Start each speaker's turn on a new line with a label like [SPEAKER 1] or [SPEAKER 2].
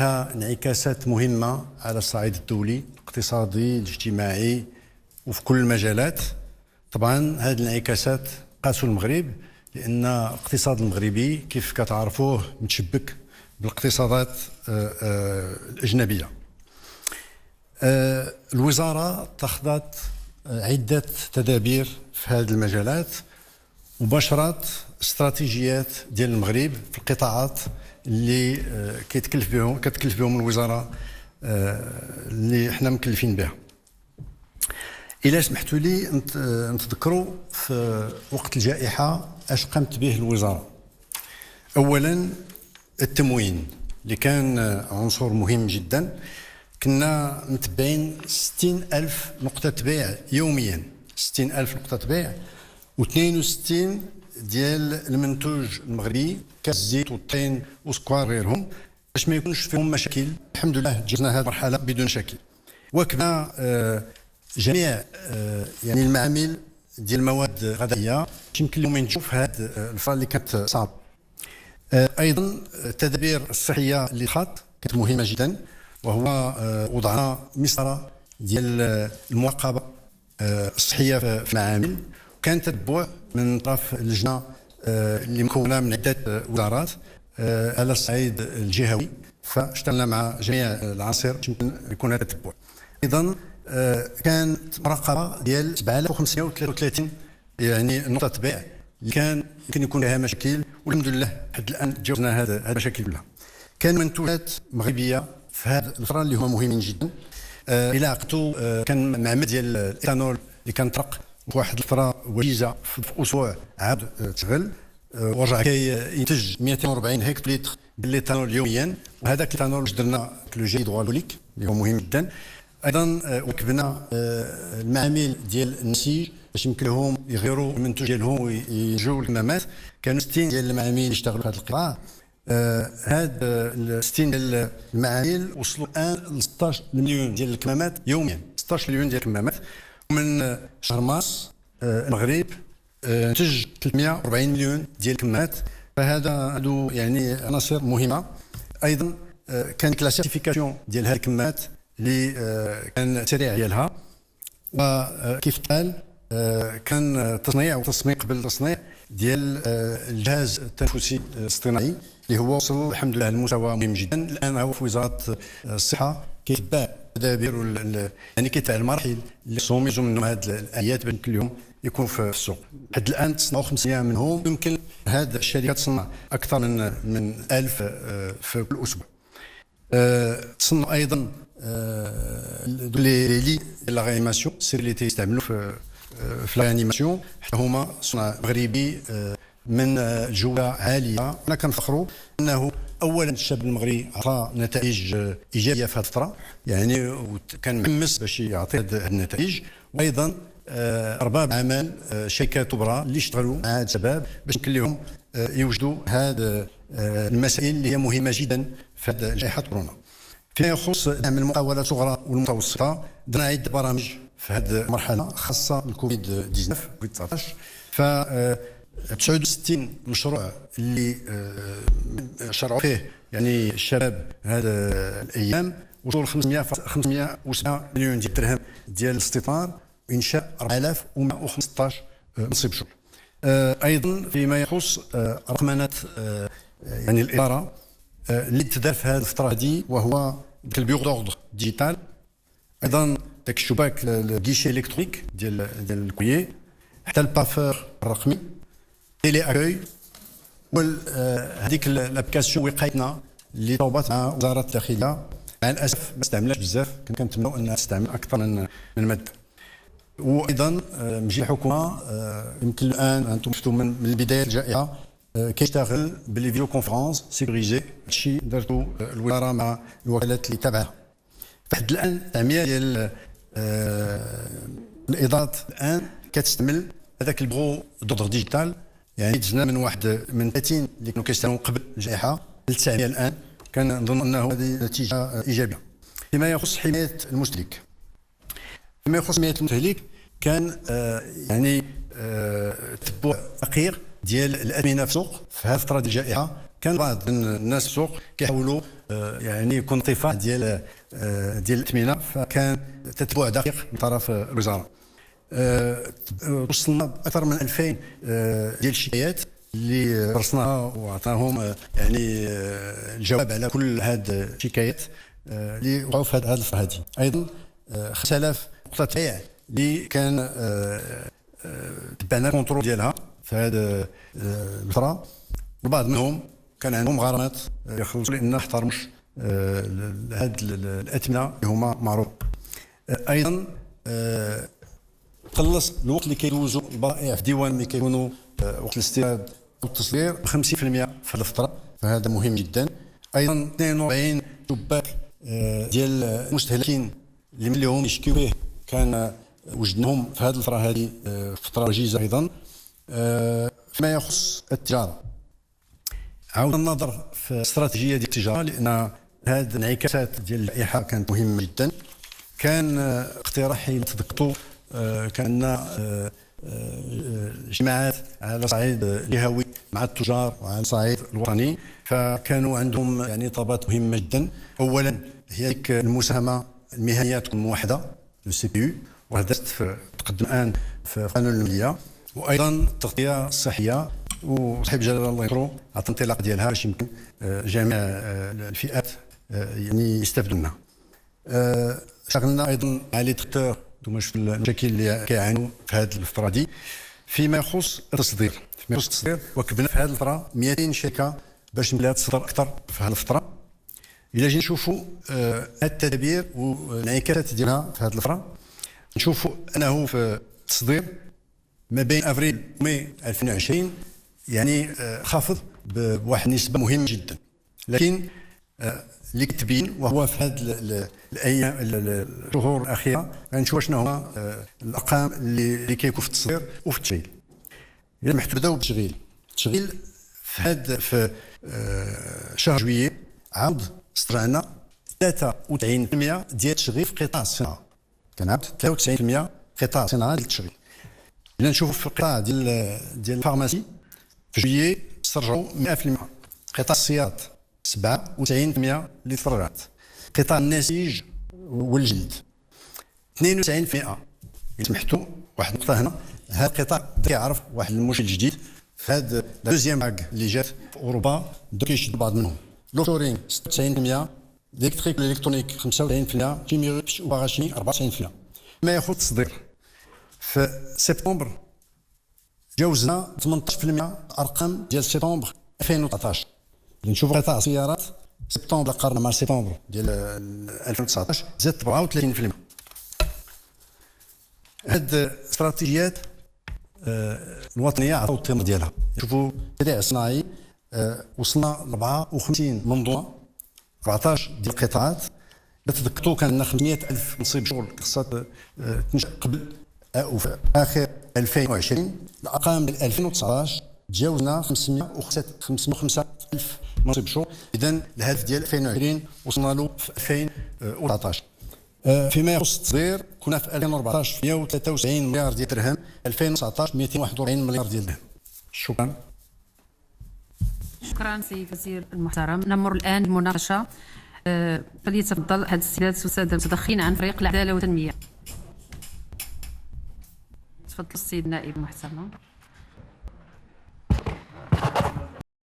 [SPEAKER 1] لها انعكاسات مهمة على الصعيد الدولي، الاقتصادي، الاجتماعي وفي كل المجالات. طبعا هاد الانعكاسات قاسو المغرب، لأن الاقتصاد المغربي كيف كتعرفوه متشبك بالاقتصادات الأجنبية. الوزارة اتخذت عدة تدابير فهاد المجالات، وباشرت استراتيجيات ديال المغرب في القطاعات اللي كتكلف بهم الوزارة اللي احنا مكلفين بها. إيلا اسمحتو لي نتذكرو في وقت الجائحة آش قامت به الوزارة؟ أولا التموين اللي كان عنصر مهم جدا، كنا متبعين 60 ألف نقطة بيع يوميا، 60 ألف نقطة بيع و62 ديال المنتوج المغربي كالزيت والطحين والسكر وغيرهم باش ما يكونش فيهم مشاكل، الحمد لله تجاوزنا هاد المرحلة بدون مشاكل. واكبنا جميع يعني المعامل ديال المواد الغذائية باش يمكن لهم ينتجو فهاد الفترة اللي كانت صعبة. أيضا التدابير الصحية اللي اتخاذت كانت مهمة جدا، وهو وضعنا مسطرة ديال المراقبة الصحية في المعامل، كان تتبع من طرف لجنة اللي مكونة من عدة وزارات على الصعيد الجهوي، فاشتغلنا مع جميع العناصر باش يمكن يكون هاد التتبع. أيضا كانت مراقبة ديال 7533 يعني نقطة بيع اللي كان يمكن يكون فيها مشاكل، والحمد لله لحد الآن تجاوزنا هاد المشاكل كلها. كانوا منتوجات مغربية فهاد الفترة اللي هما مهمين جدا، إيلا عقلتو كان معمل ديال l'éthanol اللي كان تحرق في واحد الفترة وجيزة في ظرف أسبوع عاود تشغل ورجع كينتج 240 hectolitres ديال l'éthanol يوميا، وهداك l'éthanol باش درنا le gel hydroalcoolique اللي هو مهم جدا. أيضا واكبنا المعامل ديال النسيج باش يمكن لهم يغيرو المنتوج ديالهم وينتجو الكمامات، كانوا 60 ديال المعامل اللي اشتغلو في هاد القطاع، هاد 60 ديال المعامل وصلو الآن ل 16 مليون ديال الكمامات يوميا، 16 مليون ديال الكمامات، ومن شهر مارس المغرب نتج 340 مليون ديال الكمامات، فهذا هادو يعني عناصر مهمة. أيضا كانت la certification ديال هاد الكمامات اللي كان التسريع ديالها، وكيف تقال كان تصنيع وتصميم قبل التصنيع ديال الجهاز التنفسي الاصطناعي اللي هو وصل الحمد لله لمستوى مهم جدا، الآن راه هو في وزارة الصحة كيتبع التدابير يعني كيتبع المراحل اللي خصهم يدوزو منهم هاد الآليات باش يمكن لهم يكونوا في السوق. لحد الآن تصنعوا 500 منهم، يمكن هاد الشركة تصنع أكثر من 1000 في كل أسبوع. تصنعوا أيضا les lits ديال la réanimation السرير اللي تيستعملو في la réanimation حتى هما صنع مغربي من جودة عالية. احنا كنفتخرو أنه أولا الشباب المغربي اعطى نتائج إيجابية في هاد الفترة، يعني وكان محمس باش يعطي هاد النتائج، وأيضا أرباب العمل شركات كبرى اللي اشتغلوا مع هاد الشباب باش يمكن لهم يوجدوا هاد المسائل اللي هي مهمة جدا في هاد جائحة كورونا. فيما يخص دعم المقاولات الصغرى والمتوسطة، درنا عدة برامج في هاد المرحلة خاصة بالكوفيد 19، ف 69 مشروع اللي شرعو فيه يعني الشباب هاد الأيام وصلو ل 507 مليون ديال الدرهم ديال الاستثمار وإنشاء 4115 منصب شغل. أيضا فيما يخص رقمنة يعني الإدارة اللي تدار فهاد الفترة هادي وهو داك le bureau d'ordre digital، أيضا داك الشباك guichet électronique ديال le courrier، حتى le parapheur الرقمي، télé accueil وهاديك l'application وقايتنا اللي تصاوبات مع وزارة الداخلية، مع الأسف ما تستعملاتش بزاف، كنا كنتمناو أنها تستعمل أكثر من مما. وأيضا مجلس الحكومة يمكن الآن أنتم شفتو من بداية الجائحة كيشتغل ب les vidéoconférences sécurisées، هاد الشي دارتو الوزارة مع الوكالات اللي تابعة. لحد الآن 900 ديال الإدارات الآن كتستعمل هداك le bureau d'ordre digital، يعني دزنا من واحد من 30 اللي كانوا كيستعملوه قبل الجائحة ل 900 الآن، كنظن أنه هذه نتيجة إيجابية. فيما يخص حماية المستهلك، فيما يخص حماية المستهلك كان يعني تتبع دقيق ديال الأثمنة في السوق في هاد الفترة ديال الجائحة، كان بعض الناس في السوق كيحاولوا يعني يكون ارتفاع ديال الأثمنة، فكان تتبع دقيق من طرف الوزارة. توصلنا بأكثر من 2000 ديال الشكايات اللي درسناها واعطيناهم يعني الجواب على كل هاد الشكايات اللي وقعو فهاد الفترة هادي. أيضا 5000 نقطة بيع اللي كان تبعنا le contrôle ديالها فهاد الفترة، البعض منهم كان عندهم غرامات خلصو لأن ما احترموش هاد الأثمنة اللي هما معروفة. أيضا تقلص الوقت اللي كيدوزو البضائع في الديوانة ملي كيكونو وقت الاستيراد والتصدير ب 50% في هاد الفترة، فهذا مهم جدا. أيضا 42 شباك ديال المستهلكين اللي يمكن لهم يشكيو فيه كان وجدناهم فهاد الفترة هادي، فترة وجيزة أيضا. فيما يخص التجارة، عاودنا النظر في الاستراتيجية ديال التجارة لأن هاد الانعكاسات ديال الجائحة كانت مهمة جدا، كان اقتراح إيلا تذكرتو كان عندنا اجتماعات على الصعيد الجهوي مع التجار وعلى الصعيد الوطني، فكانوا عندهم يعني طلبات مهمة جدا: أولا: هي ديك المساهمة المهنية تكون موحدة le CPU وراه دازت تقدم الآن في قانون المالية، وأيضا التغطية الصحية وصاحب الجلالة، الله ينصرو، اعطى الانطلاقة ديالها باش يمكن جميع الفئات يعني يستافدو منها. اشتغلنا أيضا مع les traiteurs انتما شفتو المشاكل اللي كيعانيو في هاد الفترة هادي. فيما يخص التصدير، فيما يخص التصدير واكبنا فهاد الفترة 200 شركة باش يمكن لها تصدر أكثر في هاد الفترة. إيلا جينا نشوفو هاد التدابير والانعكاسات ديالها في هاد الفترة، نشوفو أنه في التصدير ما بين أبريل وماي 2020 يعني انخفض بواحد النسبة مهمة جدا، لكن اللي كتبين وهو فهاد الأيام الشهور الأخيرة غنشوفو أشنا هما الأرقام اللي كيكون في التصدير وفي التشغيل. إيلا اسمحتو نبداو بالتشغيل، التشغيل فهاد في شهر juillet عاود استرجعنا 93% ديال التشغيل في قطاع الصناعة، كنعاود 93% قطاع الصناعة ديال التشغيل. إيلا نشوفو في القطاع ديال la pharmacie في juillet استرجعوا 100%، قطاع السيارات 97% اللي تراجعت، قطاع النسيج والجلد 92%. إيلا اسمحتوا واحد النقطة هنا، هاد القطاع بدا كيعرف واحد المشكل جديد في هاد la deuxième vague اللي جات في أوروبا بداو كيشدو البعض منهم. L'offshoring 96%، l'électrique، l'électronique 95%، chimie و parachimie 94%. فيما يخص التصدير، في سبتمبر تجاوزنا 18% الأرقام ديال سبتمبر 2019. نشوفوا قطاع السيارات سبتمبر قارنا مع سبتمبر ديال 2019 زادت ب 34%. هاد الاستراتيجيات الوطنية عطاو الثمار ديالها، شوفوا التسريع الصناعي وصلنا ل 54 منظومة، 14 ديال القطاعات. تذكرتوا كان عندنا 500 ألف منصب شغل خصها تنشأ قبل في آخر 2020، الأرقام ديال 2019 تجاوزنا 505 ألف منصب شغل، إذن الهدف ديال 2020 وصلنا له في 2019. فيما يخص التصدير كنا في 2014 في 173 مليار ديال الدرهم، 2019 241 مليار ديال الدرهم. شكرا.
[SPEAKER 2] شكرا السيد الوزير المحترم. نمر الآن للمناقشة، فليتفضل أحد السيدات والسادة المتدخلين عن فريق العدالة والتنمية، تفضلوا السيد النائب المحترم.